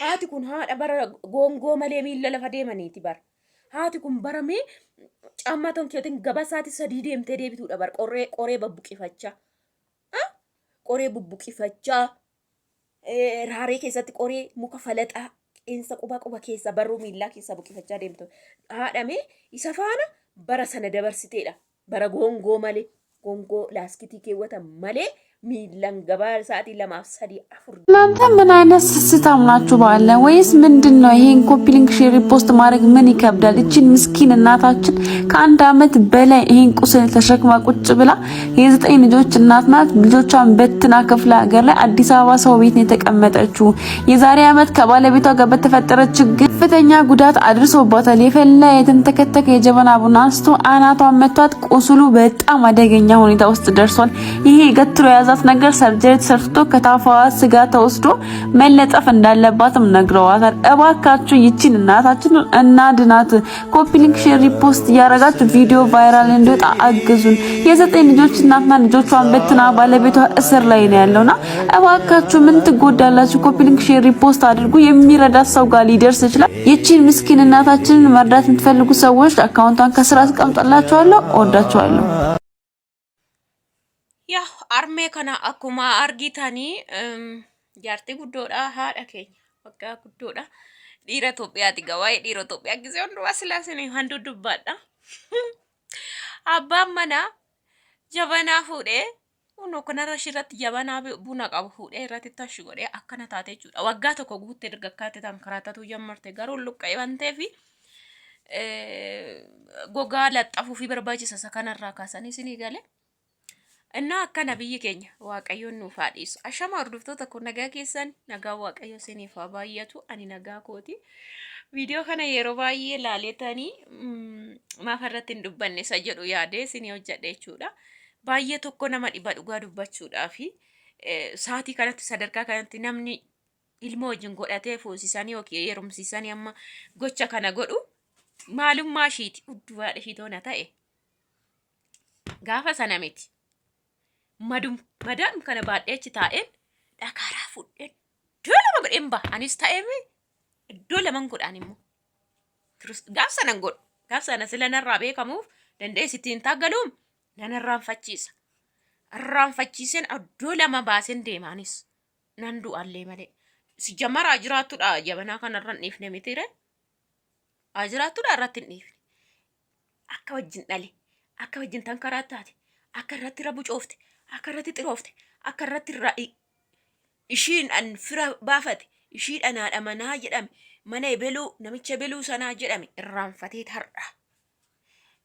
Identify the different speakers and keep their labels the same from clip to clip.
Speaker 1: Haati kun haadha bara goongoo malee miilla lafa deemaniiti bara. Haati kun bara mee caammaa tonkeetiin gabaa sa'aatii 3 deemtee deebituudha bara qoree qoree babbuqifachaa. Qoree bubbuqifachaa raaree keessatti qoree muka falaxaa qeensa quba quba keessa barruu miillaa keessaa buqifachaa deemtu. Haadha mee isa faana bara sana dabarsiteedha. Bara goongoo malee goongoo laaskitii keewwatan malee miillan gabaa sa'aatii 2f 3 4
Speaker 2: እናንተ ምን አይነት ስስታም ናችሁ? ባለ ወይስ ምንድን ነው? ይሄን ኮፒ ሊንክ ሼር ሪፖስት ማድረግ ምን ይከብዳል? እቺን ምስኪን እናታችን ከአንድ አመት በላይ ይሄን ቁስል ተሸክማ ቁጭ ብላ የ9 ልጆች እናት ናት። ልጆቿን በትና ክፍለ ሀገር ላይ አዲስ አበባ ሰው ቤት ነው የተቀመጠችው። የዛሬ አመት ከባለቤቷ ጋር በተፈጠረ ችግር ከፍተኛ ጉዳት አድርሶባታል። የፈላ የተንተከተከ የጀበና ቡና አንስቶ አናቷን መቷት። ቁስሉ በጣም አደገኛ ሁኔታ ውስጥ ደርሷል። ይሄ ገትሮ የያዛት ነገር surgery ተሰርቶ ከታፋዋ ስጋ ተወስዶ መለጠፍ እንዳለባትም ነግረዋታል። እባካችሁ ይቺን እናታችንን እናድናት። Copy link፣ share፣ repost እያረጋችሁ ቪዲዮ viral እንዲወጣ አግዙን። የ9 ልጆች እናትና ልጆቿን በትና ባለቤቷ እስር ላይ ነው ያለውና እባካችሁ ምን ትጎዳላችሁ? Copy link፣ share፣ repost አድርጉ። የሚረዳ ሰው ጋር ሊደርስ ይችላል። ይቺን ምስኪን እናታችንን መርዳት የምትፈልጉ ሰዎች አካውንቷን ከስር አስቀምጥላችኋለሁ። እወዳችኋለሁ።
Speaker 1: Yaa armee kana akkuma argitanii jaartii guddoodha haadha keenya waggaa guddoodha. Dhiira Itoophiyaati gaa waa'ee dhiira Itoophiyaa gisee hundumaa silaa isin handu dubbadha. Abbaan manaa jabanaa fuudhee kunoo kanarra ishirratti jabanaa buna qabu fuudhee irratti tashi godhee akkana taate jechuudha. Waggaa tokko guuttee erga akkaatti tan karaatatuu jammartee garuu luqqa'ee waan ta'eef gogaa laxxafuu fi barbaachisa isa kanarraa kaasanii isinii galee. Innaa akkana biyyi keenya Waaqayyoon nuuf haa dhiisu. Ashama hordoftoota koo nagaa keessan nagaa Waaqayyo isiniif haa baay'atu. Ani nagaa kooti. Viidiyoo kana yeroo baay'ee laaleetanii maaf irratti hin dubbanne isa jedhu yaadee isinii hojjedhe jechuudha. Baay'ee tokko nama dhiba dhugaa dubbachuudhaa fi sa'aatii kanatti sadarkaa kanatti namni ilmoo wajjin godhatee fuusisanii yookiin heerumsiisanii amma gocha kana godhu maalummaa ishiiti udduwaadha ishii toona ta'e. Gaafa sana miti. Madum madaan kana baadhee achi taa'een dhakaaraa fudhee iddoo lama godheen ba'a. Anis ta'ee iddoo laman godhaan immoo. Gaaf sana hin godhu. Gaaf sana sila narraa beekamuuf danda'ee sitti hin taaggaluum nan irraanfachiisa. Irraanfachiiseen iddoo lama baaseen deema anis. Nan du'allee malee. Si jamaraa jiraattudha jabanaa kanarra hin dhiifne mitiire. Haa jiraattudha irratti hin dhiifne. Akka wajjin dhale, akka wajjin tankaraa taate, akka irratti rabu coofte, akka irratti xiroofte, akka irratti irraa ishiin an fira baafate, ishiidhaan haadha manaa jedhame, mana ebeluu, namicha ebeluu sanaa jedhame irraanfatee har'a.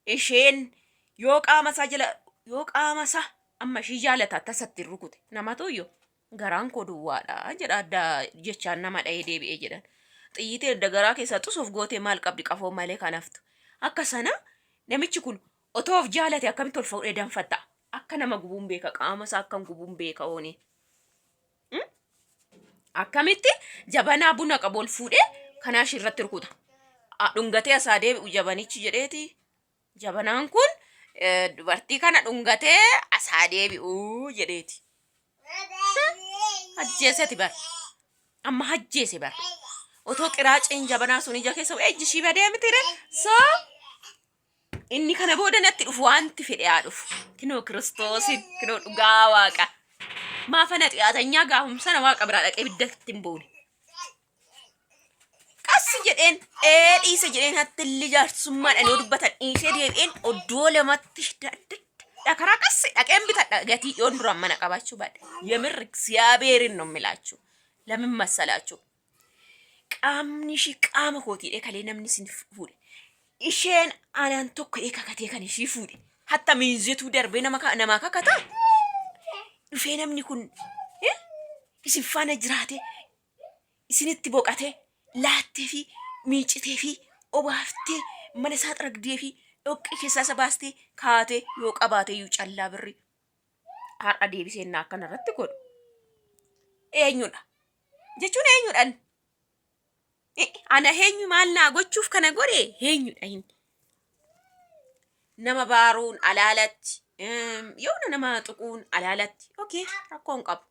Speaker 1: Isheen yoo qaama isaa jala yoo qaama isaa amma ishii jaalata tasatti rukute namatu iyyuu Garaan koo duwwaadha jedha adda jechaan nama dha'ee deebi'ee jedhan. Xiyyiitii edda garaa keessaa xusuuf gootee maal qabdi qafoo malee kan haftu. Akka sana namichi kun otoo of jaalate akkamitti ol fuudhee danfatta? Akka nama gubuun beeka qaama isaa akkan gubuun beeka oonee. Akkamitti jabanaa buna qabu ol fuudhee kanaa ishii irratti rukuta. Dhungatee asaa deebi'u jabanichi jedheeti. Jabanaan kun dubartii kana dhungatee asaa deebi'u jedheeti. Ajjeeseti bar. Amma ajjeese bar. Otoo qiraaceen jabanaa sun ija keessa bu'ee ijji ishii badee mitire. So inni kana booda natti dhufu wanti fedhe haa dhufu. Kinoo Kiristoosin kinoo dhugaa waaqa. Maafa na xiyaatanyaa gaafum sana waaqa biraa dhaqee ibiddatti hin buune. Qassi jedheen ee dhiise jedheen hattilli jaarsummaadhaan yoo dubbatan dhiisee deebi'een oddoo lamatti dhakaraa qassi dhaqeen bitadha gatii yoon duraan mana qabaachuu baadhe. የምር እግዚአብሔርን ነው የምላችሁ። ለምን መሰላችሁ? Qaamni ishii qaama kootiidha kalee namni isin fuudhe. Isheen anaan tokko ee kakatee kan ishii fuudhe. Hatta miinzetuu darbee nama namaa kakataa. Dhufee namni kun isin faana jiraatee isinitti boqatee laattee fi miicitee fi obaaftee mana isaa xaragdee fi dhoqqee keessaa isa baastee kaatee yoo qabaate iyyuu callaa birrii har'a deebisee innaa akkana irratti godhu eenyudha jechuun eenyudhan ana eenyu maal naa gochuuf kana godhe eenyudha inni nama baaruun alaalatti yoona nama tuquun alaalatti okay rakkoo hin qabu.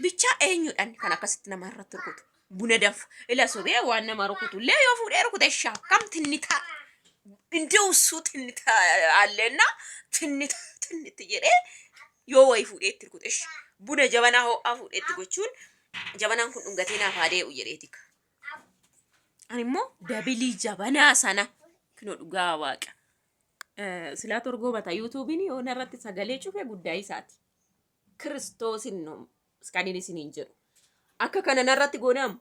Speaker 1: Bichaa eenyudhan kan akkasitti nama irratti rukutu. Buna danfa. Ila sobee waan nama rukutu illee yoo fuudhee rukute shakkam tinnitaa. Indee ussuu tinnitaa alleenna tinnita tinnitti jedhee yoo wayii fuudhee itti rukute buna jabanaa ho'aa fuudhee itti gochuun jabanaan kun dhungatee naaf haa dee'u jedheetika. Ani immoo dabilii jabanaa sana kinoo dhugaa waaqa. Silaa torgoo bata yuutuubiin yoo narratti sagalee cufe guddaa isaati. Kiristoosin no kan inni isiniin jedhu. Akka kana narratti goonamu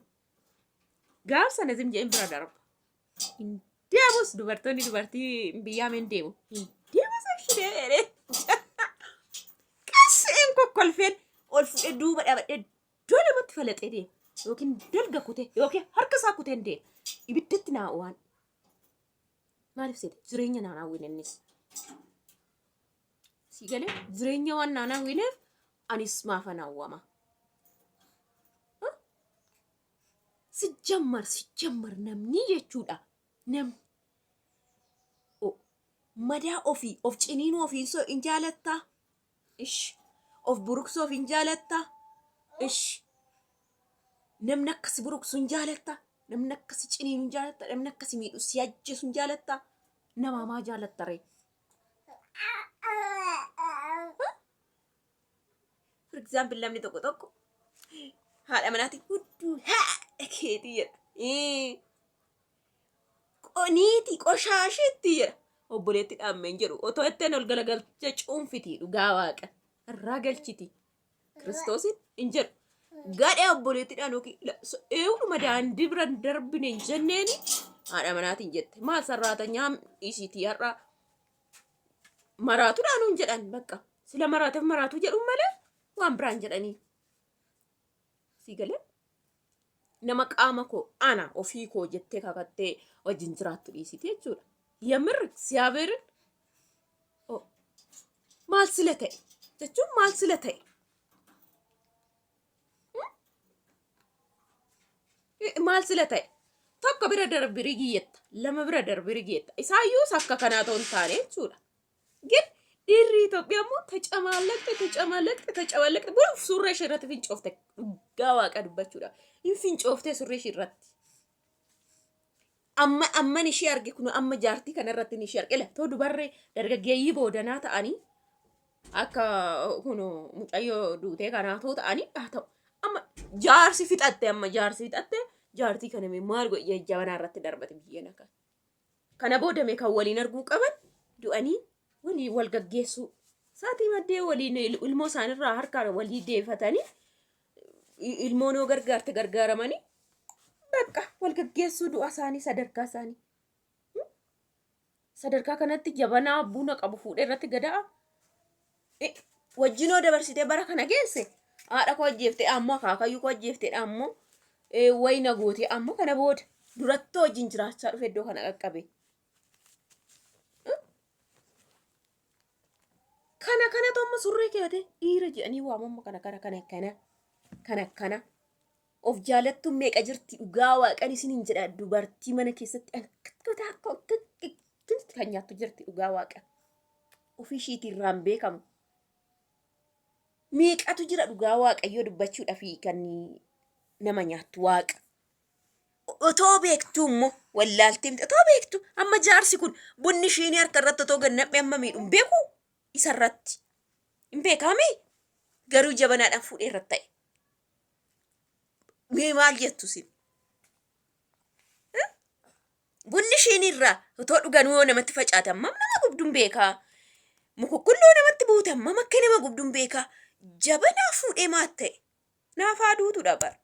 Speaker 1: gaaf sana zim jedheen bira darba. Hin deemus dubartoonni dubartii biyyaa hin deemu. Hin deemus ishee jedhee. Qaseen kokkolfeen ol fuudhee duuba dhaabadhee iddoo lamatti falaxee deema. Yookiin dalga kutee yookiin harka isaa kuteen deema. Ibiddatti naa waan. Maaliif seete jireenya naan hawwine innis. Si galee jireenya waan naan hawwineef anis maafan hawwama. Sijjammar sijjammar namni jechuudha. Namni madaa ofii of ciniinuu ofii hin jaalattaa? Ish. Of buruqsuu of hin jaalattaa? Ish. Namni akka si buruqsu hin jaalattaa? Namni akka si ciniinu hin jaalattaa? Namni akka si miidhu si ajjeesu hin jaalattaa? Namaa maa jaalatta ree? For example namni tokko tokko haadha manaatiin hudduu haadha keetii jedha. Qoniiti qoshaashitti jedha. Obboleetti dhaammeen jedhu otoo ittiin ol galagalcha cuunfiti dhugaa waaqa irraa galchiti. Kiristoosin hin jedhu. Gadhee obboleettidhaan yookiin eewuma daandii bira hin darbine hin jenneeni haadha manaatiin jette. Maal sarraatanyaa dhiisiitii har'a maraatuudhaan hin jedhan bakka. Sila maraateef maraatuu jedhuun malee waan biraan jedhanii. Sii galee? Nama qaama koo ana ofii koo jettee kakattee wajjin jiraattu dhiisiti jechuudha. Yamir እግዚአብሔርን maal sila ta'e jechuun maal sila ta'e. Maal sila ta'e tokko bira darbi rigiyyetta lama bira darbi rigiyyetta isaayyuu akka kanaa ta'uu hin taane jechuudha. Gin dhiirri Itoophiyaa immoo tacamaallaqxe tacamaallaqxe tacamaallaqxe buluuf surree ishee irratti fincoofte dhugaa waaqa dubbachuudha. Hin fincooftee surree ishee irratti. Amma amman ishee arge kun amma jaartii kana irratti ishee arge la too dubarree dargaggeeyyii boodanaa ta'anii akka kun mucayyoo duutee kanaa too ta'anii haa ta'u. Amma jaarsi fixatte amma jaarsi fixatte jaartii kana mee maal godhe jabanaa irratti darbate biyyeen akka. Kana booda mee kan waliin arguu qaban du'anii walii wal gaggeessuu. Saatii maddee waliin ilmoo isaanirraa harkaan walii deefatanii ilmoon yoo gargaarte gargaaramanii bakka wal gaggeessuu du'a isaanii sadarkaa isaanii. Sadarkaa kanatti jabanaa buna qabu fuudhee irratti gada'a. Wajjinoo dabarsitee bara kana geesse haadha koo ajjeeftee ammoo akaakayyuu koo ajjeeftee ammoo wayina gootee ammoo kana booda durattoo wajjin jiraachaa dhufe iddoo kana qaqqabe. Kana kanatu amma surree keewwatee dhiira jedhanii waamamma kana kana kana kana kana kana of jaalattuun meeqa jirti dhugaa waaqan isiniin jedha dubartii mana keessatti akka kan nyaattu jirti dhugaa waaqa ofii ishiitii irraan beekamu meeqatu jira dhugaa waaqayyoo dubbachuudhaaf kan nama nyaattu waaqa otoo beektuu immoo wallaaltee miti otoo beektu amma jaarsi kun bunni ishiin harka irratti otoo gannadhe amma miidhu hin beeku isa irratti hin beekaami garuu jabanaadhaan fuudhee irratti ta'e mee maal jettu isin Bunni ishiin irraa otoo dhuganuu yoo namatti facaate hammam nama gubduun beekaa. Mukukkulloo namatti buute hammam akka nama gubduun beekaa. Jabanaa fuudhee maal ta'e? Naafaa duutudha bara.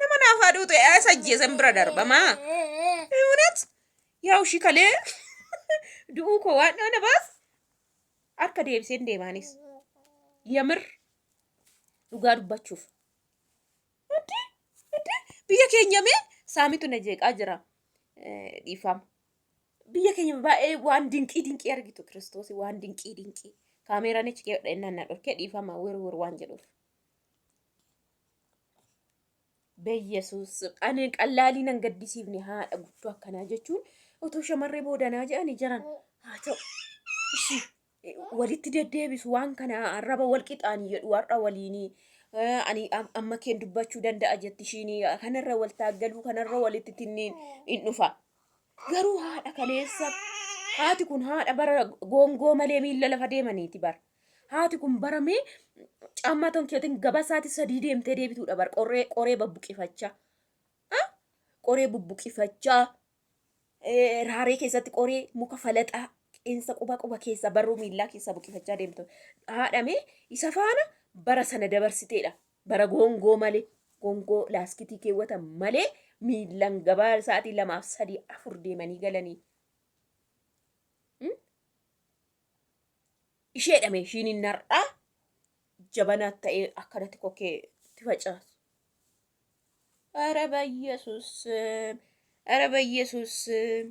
Speaker 1: Nama naafaa duutu isa ajjeesan bira darbamaa. እውነት ያው ishii kalee du'uu koo waan na baas akka deebiseen deemaanis yamir dhugaa dubbachuuf. Biyya keenya mee saamitu na jeeqaa jira. Dhiifama. Biyya keenya baay'ee waan dinqii dinqii argitu kiristoosii waan dinqii dinqii. Kaameeraan achi keewwadha innaan na dhorkee dhiifama wir wir waan jedhuuf. Beyesuus ani qallaalii nan gaddisiifne haadha guddoo akkanaa jechuun otoo shamarree boodanaa jedhanii jiran haa ta'u. Ishii walitti deddeebisu waan kana arraba wal qixaanii jedhu har'a waliinii Ani amma keen dubbachuu danda'a jetti ishiin kanarra wal taaggaluu kanarra walitti tinniin hin dhufa. Garuu haadha kaleessa haati kun haadha bara goongoo malee miilla lafa deemaniiti bara. Haati kun bara mee caammaa tonkeetiin gabaa sa'aatii 3 deemtee deebituudha bar qoree qoree babbuqifachaa. Qoree bubbuqifachaa raaree keessatti qoree muka falaxaa qeensa quba quba keessa barruu miillaa keessaa buqifachaa deemtu. Haadha mee isa faana bara sana dabarsiteedha. Bara goongoo malee goongoo laaskitii keewwatan malee miillan gabaa sa'aatii 2f 3 4 deemanii galanii. Isheedha mee ishiin hin har'aa jabanaa ta'ee akkanatti kokkee itti facaasu. ኧረ በኢየሱስ ስም ኧረ በኢየሱስ ስም።